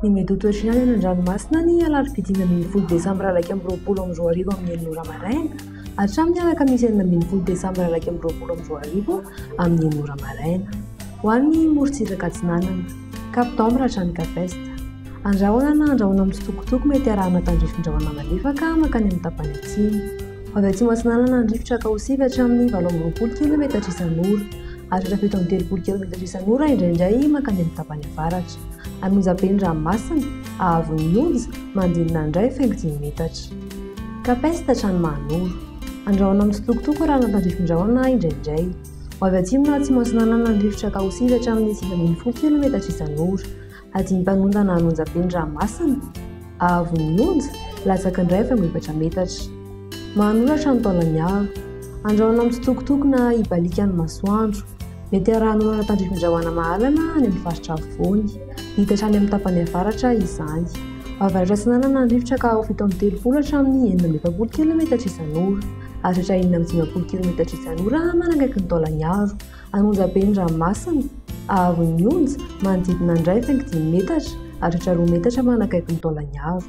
Ny mety ho toetry ny andro any an-dranomasina ny alarobia 15 desambra 2021 amin'ny 6 ora maraina hatramin'ny alakamisy 16 desambra 2021 amin'ny 6 ora maraina. Ho an'ny morontsiraka atsinanana, Cap d'Ambre hatrany Cap Est. Andrahona na andrahona mitsitokotoko mety arahana tandrifin-drahona malefaka mankany amin'ny tapany atsimo. Avy atsimo atsinanana ny rivotra ka ho sivy hatramin'ny 28 kilometatra isan'ora ary hatrany 37 kilometatra isan'ora indraindray mankany amin'ny tapany avaratra. An'Onjabe ny ranomasina, haavon'ny onja, manodidina ny iray faingo dimy metatra. Cap Est hatrany Mahanoro. Andrahona mitsitokotoko arahana tandrifin-drahona indraindray. Ho avy atsimo na atsimo atsinanana ny rivotra ka ho sivy hatramin'ny 19 kilometatra isan'ora. Adim-panondana an'Onjabe ny ranomasina, haavon'ny onja, latsaka indray faingo efatra metatra. Mahanoratra ny taolany avo. Andrahona mitsitokotoko na hibaliaka ny masoandro. Mety harahan'orana tandrifin-drahona mahalana any amin'ny faritra afovoany. Hita hatrany amin'ny tapany avaratra izany. Avaratra atsinanana ny rivotra ka ho 37 hatramin'ny 46 kilometatra isan'ora. Ary hatratra 56 kilometatra isan'ora manakaiky ny taolany aro. An'Onjabe ny ranomasina, haavon'ny onja, manodidina ny iray faingo dimy metatra, ary hatratra roa metatra manakaiky ny Taolagnaro.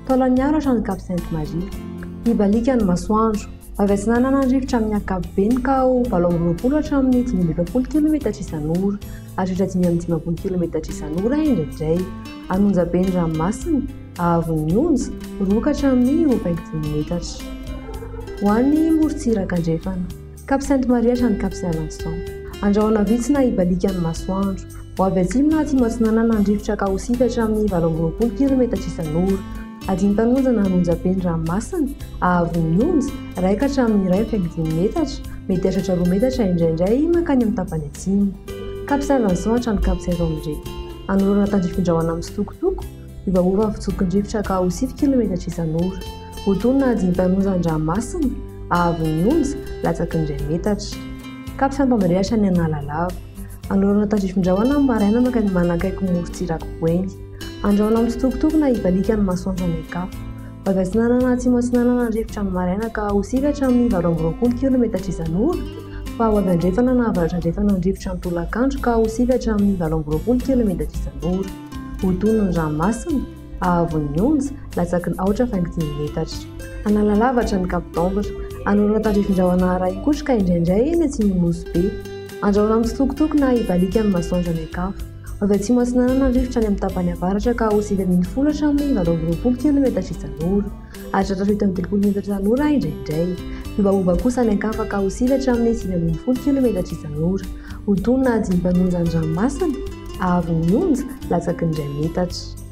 Taolagnaro hatrany Cap Sainte Marie. Hibaliaka ny masoandro. Avy atsinanana ny rivotra amin'ny ankapobeny ka ho 28 hatramin'ny 45 kilometatra isan'ora, ary hatratra 55 kilometatra isan'ora indraindray. An'Onjabe ny ranomasina, haavon'ny onja, roa ka hatramin'ny roa faingo dimy metatra. Ho an'ny morontsiraka andrefana. Cap Sainte Marie hatrany Cap Saint Vincent. Andrahona vitsy na hibaliaka ny masoandro. Ho avy atsimo na atsimo atsinanana ny rivotra ka ho sivy hatramin'ny 28 kilometatra isan'ora. Adim-panonja na an'onjabe ny ranomasina, haavon'ny onja, iray ka hatramin'ny iray faingo dimy metatra, mety hatratra roa metatra indraindray mankany amin'ny tapany atsimo. Cap Saint Vincent hatrany Cap Saint André. Anoloana tandrifin-drahona mitsitokotoko, miovaova ny fitsokin-drivotra ka ho sivy kilometatra isan'ora. Ho toy ny adim-panonja an-dranomasina, haavon'ny onja, latsaky ny iray metatra. Cap Saint André hatrany Analalava. Anoloana tandrifin-drahona amin'ny maraina mankany manakaiky morontsiraka Boeny. Andrahona mitsitokotoko na hibaliaka ny masoandro any an-kafa. Ho avy atsinanana atsimo atsinanana ny rivotra amin'ny maraina ka ho sivy hatramin'ny 28 kilometatra isan'ora, fa ho avy andrefana na avaratra andrefana ny rivotra amin'ny tolakandro ka ho sivy hatramin'ny 28 kilometatra isan'ora. Ho toy ny ranomasina, haavon'ny onja, latsaky ny aotra faingo dimy metatra. Analalava hatrany Cap d'Ambre. Anoloana tandrifin-drahona arahin-kotroka indraindray eny atsimon'ny Nosy Be. Andrahona mitsitokotoko na hibaliaka ny masoandro any an-kafa. Avy atsimo atsinanana ny rivotra any amin'ny tapany avaratra ka ho 19 hatramin'ny 28 kilometatra isan'ora. Ary tratra 37 metatra isan'ora indraindray. Miovaova kosa any an-kafa ka ho sivy hatramin'ny 19 kilometatra isan'ora. Ho toy ny na dimy mpanonja ny ranomasina, haavon'ny onja, latsaky ny iray metatra.